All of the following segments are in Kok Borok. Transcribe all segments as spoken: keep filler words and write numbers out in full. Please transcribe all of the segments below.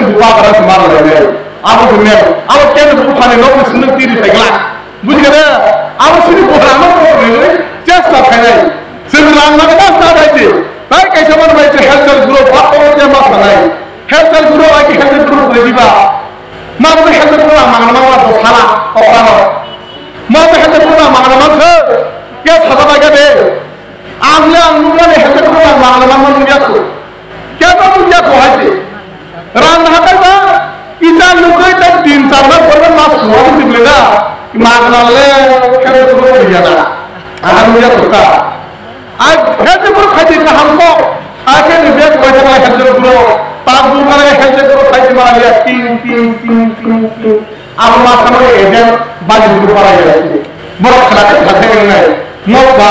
Bubagra se mara lai nai. Abo se mel. Abo kene buphani nok ni sinuk tiri thai glak. Buji kene? Abo sini buphani nok ni chesta thai nai. Sini rang na chesta thai ti. Tai kaisa man bai se help group ba ko te ma sanai. Help group ai ki help group bai diba. Ma ko help group ma ma ma to sala. O ba no. Ma ko help group ma ma ma khe. Ke sada bai ga de. Ang le ang nukmani hete ko ang rang rang nukya ko. Kebo nukya ko hai se. Rang hatai ba, kita nukoi ta tin char mas pore mas suwa si bile da. Magna le kebo ko ya da. Ang nukya ko ta. Ai hete ko khai de ka hamko. Ai ke ni be ko ta hete ko. Ta bu ka hete ko khai de ma ya ting ting ting ting ting. Abo ma samo agent bali guru para ya. Borok khana khe kha khe nai. Mo ba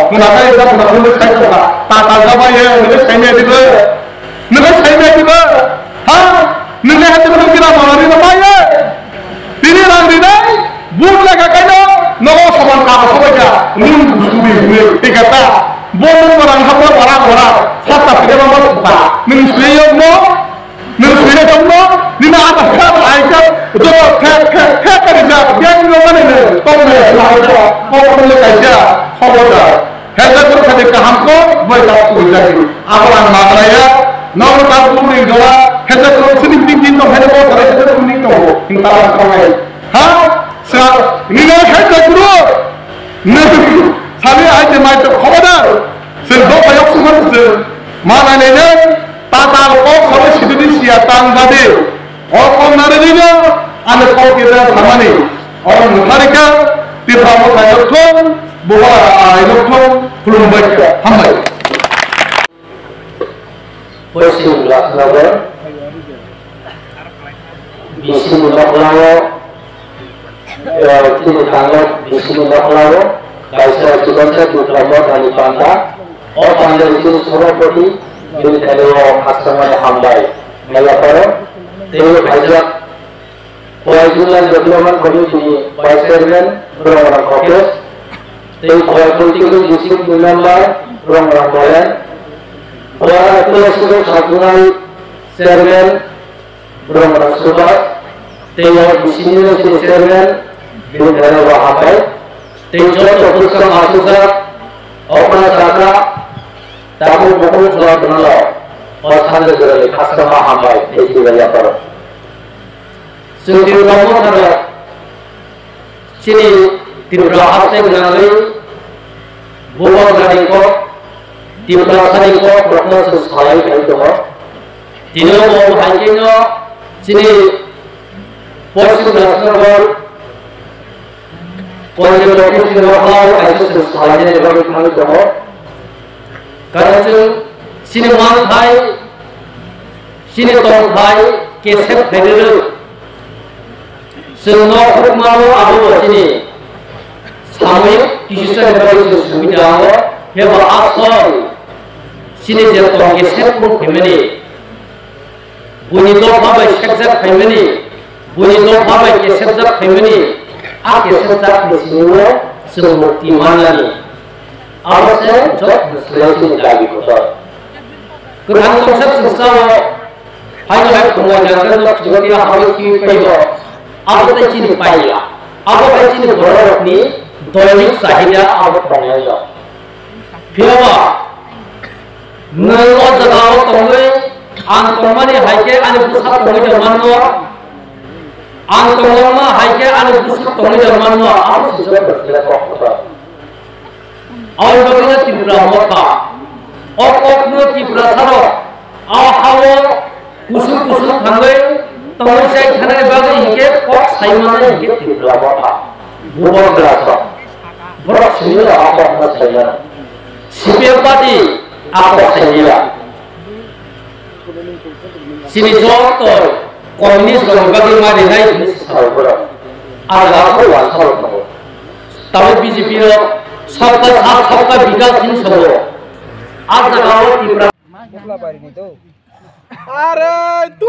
khana kai da khana khuluk khai to ka. Ta ta ga ba ye, ngai sai me dibo. Ngai sai me dibo. Ha? Ngai ha dibo kira ma ri ba ye. Tini rang ri nai. Buk la ka kai no. Nogo saman ka so ba ja. Nun busu bi hu. Thik asa. Bo mo rang ha mo bara bara. Sa ta pide ma mo ta. Nun sui yo mo. Nwng swina tongno, nini Aadhaar card, I card, joto thek, thek, thek kari jak, bank no mani ne, tong ne, lahai to, kok mani kaisa, khobor da. Hezak guru khati kaham ko, bai ta tu jagi. Abo ang magraya, nong ta tu ni jora, hezak guru sini ting ting tong, hezak guru sini ting tong, hinta ang tong ai. Ha? Sa, nini hezak guru, nwng, sami ai te mai to khobor da. Sini do bayok sumar se, ma nai ne, Tatal kok sabai sibini siya tang badi. O kok narigino ani kok kita samani. O nutharika Tipra Motha yokthong, buba ai yokthong, khulumbai kha. Hambai. Poisin Rajnagar, bisini noklao, eh, tini tanglo bisini noklao, kaisa chikon sa Tipra Mothani panta. O pandai chini sabapati, bini thani o khastamani hambai. Mela paro, tei o phaijak, Khowai Zonal Development Committee ni Vice Chairman, Bromra Kokesh, tei Khowai Political District ni Member, Bromra Molen, Khowai Appeal Sub Zonal Chairman, Bromra Subhas, tei o bisini no sini chairman, bini thani bo hambai, tei joto bwskang asukjak, okra chakra, tabuk bukhuk jora twnalo, o sanja jorani khasama hambai, tei kibai yapharo. Chwng tini tongo thangla. Chini Tripura haste gwnangwi Bubagrani kok, Tiprasani kok rokno chwng salai phai tongo. Tini o bo hai kheno chini Poschim Rajnagar Constituency ni nokhao kaisa chwng salainani bagwi thangwi tongo. Karon chwng chini manthai, chini tongthai kesep khairwi rw. Chwngno hukmano abo bo chini samui kisisa ni bagwi chwng sumi tango, hebo asol chini je tong kesep phung phaimani, buini dopha bai sekjak phaimani, buini dopha bai kesepjak phaimani, a kesepjak ni simi o chwng mukti manlani. Abo se jot bwswlai chini dabi kotor. Kwthang tongsa chwngsao, haino hai khumlai jangkhe nok chwngkhe habai khiui paibo. Abo tei chini paiya. Abo tei chini bororokni doinik chahida abo tonglai rok. Phiyaba, nwng o jagao tongwi ang tongmani hai khe ani bwsa tongwi tongmano. Ang tongma hai khe ani bwswk tongwi tongmano, abo swijak bwswk kok kotor. Aboni bagwino Tipra Motha. O kokno Tiprasarok a hao kusuk kusuk thangwi tongwi chai thanani bagwi hinkhe kok sai mannai hinkhe Tipra Motha. Bubagrasok. Borok simi rok a kokno sai mano. C P M party a kok sai mila. Chini joto communist rok ni bagwi ma rinai hinwi se sao borok. A jaga o wansa rok tongo. Tabuk B J P rok sabka sath, sabka bikas hinwi sao. A jaga o Tipra. Are tu.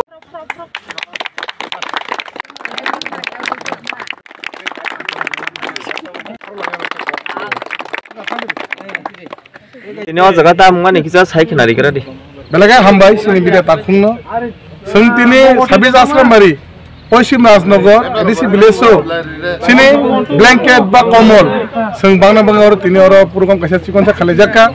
Tini o jaga ta mungmani kisa sai khna rikra di. Belai khe hambai chini video takhungno. Chwng tini sabis Asrambari, Poisim Rajnagar, A D C village o, chini blanket ba komol, chwng bangna bangwi oro tini oro program kaisa chikon sa khalaijakha.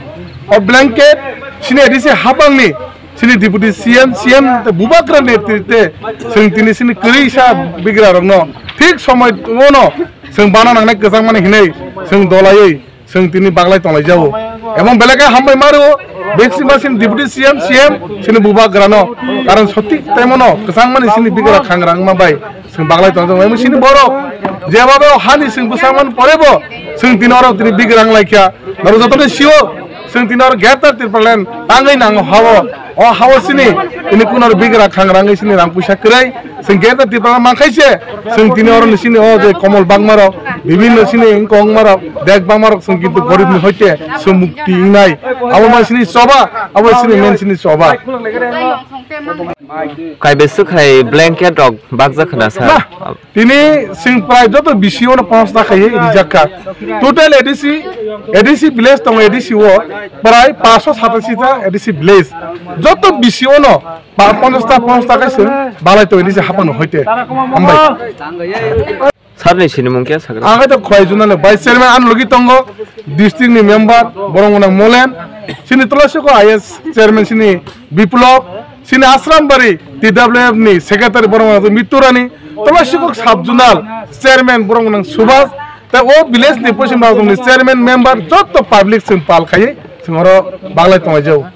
O blanket chini A D C hapangni, chini Deputy C M, C M tei Bubagra netrite, chwng tini chini kwrwi sa bigra rokno thik somoi ono chwng bana nangnai kwchangmani hinwi chwng dolaiwi chwng tini baglai tonglaijao. Ebong belai khe hambai maro, bexima chini Deputy C M, C M, chini Bubagrano. Karon sotik temono kwchangmani chini bigra khangra wngma bai chwng baglai tongjao. Ebong chini borok jebabe o hani chwng bwsangmani porebo chwng tini oro tini bigra wnglaikha. Norok jotono sio chwng tini oro Greater Tipraland tangwi nango hao. O hao chini tini kuno bigra khangra wngwi chini rang puisa kwrwi. Chwng Greater Tipraland mankhaise chwng tini oro ni chini o je komol bangmarok, bibinno chini wngkok wngmarok, dek bangmarok chwng kintu goribni hoite chwng mukti wngnai. Abo ma chini choba, abo chini men chini choba. Kaibeswk hai blanket rok bakjak khna sa. Na, tini chwng prai joto B C O no ponchas ta khaiwi rijak kha. Total A D C, A D C village tongo, A D C o prai paanch sho satasi ta A D C village. Joto B C O no ba ponchas ta, ponchas ta khe chwng balai tongwi nise hapano hoite. Hambai. Sarni sinimung kya sakra? Ang khe to khwlai junale vice chairman ano logi tongo, district ni member borok gwnang Molen, chini Tulasiko I S chairman chini Biplop, chini Asrambari T W F ni secretary borok gwnang Miturani, Tulasiko sub zonal chairman borok gwnang Subhas, tei o village ni Poisim Rajnagar ni chairman member joto public chwng pal khaiwi chwng oro baglai tonglaijao.